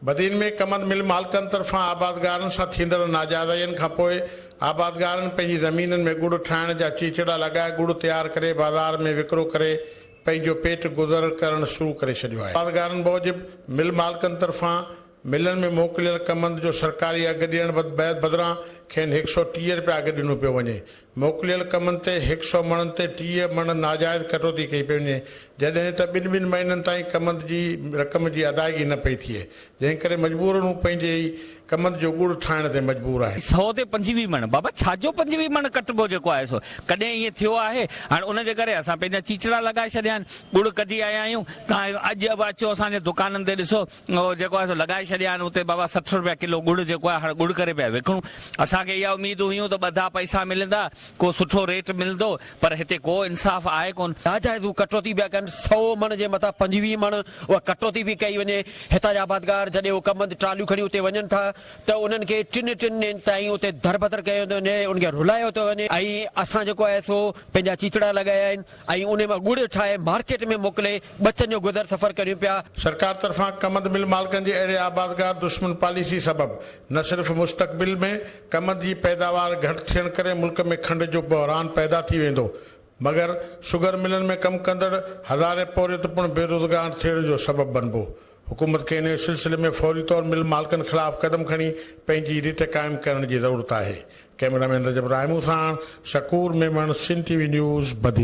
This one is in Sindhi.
بدين ۾ ڪمند مل مالڪن طرفان آبادگارن سان ٿيندڙ ناجائزين کانپوء آبادگارن پنهنجي زمينن ۾ ڳڙ ٺاهڻ جا چيچڙا لڳائي ڳڙ تيار ڪري بازار ۾ وڪرو ڪري پنهنجو پيٽ گذر ڪرڻ شروع ڪري ڇڏيو آهي. آبادگارن موجب مل مالڪن طرفان ملن ۾ موڪليل ڪمند جو سرڪاري اگهه ڏيڻ بدران کين هڪ سئو 30 رپيا اگهه ڏنو پيو وڃي. موڪليل ڪمند تي هڪ سئو مڻن تي 30 مڻ ناجائز ڪٽوتي ڪئي پئي وڃي، جڏهن ته ٻن ٻن مهينن تائين ڪمند جي رقم جي ادائگي نه پئي ٿئي، جنهن ڪري مجبورن هو پنهنجي ئي ڪمند جو ڳڙ ٺاهڻ تي مجبور آهن. سئو تي 25 مڻ، بابا ڇا جو 25 مڻ ڪٽبو جيڪو آهي سو ڪڏهن ائين ٿيو آهي؟ هاڻ ان جي ڪري اسان پنهنجا چيچڙا لڳائي ڇڏيا آهن، ڳڙ ڪڍي آيا آهيون، توهان اڄ به اچو اسان جي دڪانن تي ڏسو اهو جيڪو آهي سو لڳائي ڇڏيا آهن اتي بابا 60 روپيا ڪلو ڳڙ جيڪو آهي هاڻ ڳڙ ڪري پيا وڪڻون. اسان کي اها اميد هيون ته ٻڌا پئسا ملندا ڪو سٺو ريٽ ملندو پر هتي ڪو انصاف آهي ڪونه. ناجائزون ڪٽوتي پيا ڪن سئو مڻ جي مٿان 25 مڻ اها ڪٽوتي پئي ڪئي وڃي هتان جا آبادگار جڏهن اهو ڪمند ٽراليون کڻي اتي وڃن ٿا ته انهن کي ٽن ٽن ڏينهن تائين اتي دربدر ڪيو ٿو وڃي انهن کي رلايو ٿو وڃي ۽ اسان جيڪو آهي سو پنهنجا چيچڙا لڳايا آهن ۽ انهي مان ڳڙ ٺاهي مارڪيٽ ۾ موڪلي ٻچن جو گذر سفر ڪريون پيا. سرڪار طرفان ڪمند مل مالڪن جي اهڙي آبادگار دشمن پاليسي سبب نه صرف مستقبل ۾ ڪمند جي پيداوار گهٽ ٿيڻ ڪري ملڪ ۾ کنڊ جو بحران پيدا ٿي ويندو مگر شگر ملن ۾ ڪم ڪندڙ هزارين پورهيت پڻ بيروزگار ٿيڻ جو سبب بنبو. حڪومت کي انهي سلسلي ۾ فوري طور مل مالڪن خلاف قدم کڻي پنهنجي رٽ قائم ڪرڻ جي ضرورت آهي. ڪئميرا مين رجب راهمون ساڻ Shakoor Memon, Sindh T V news, Badin.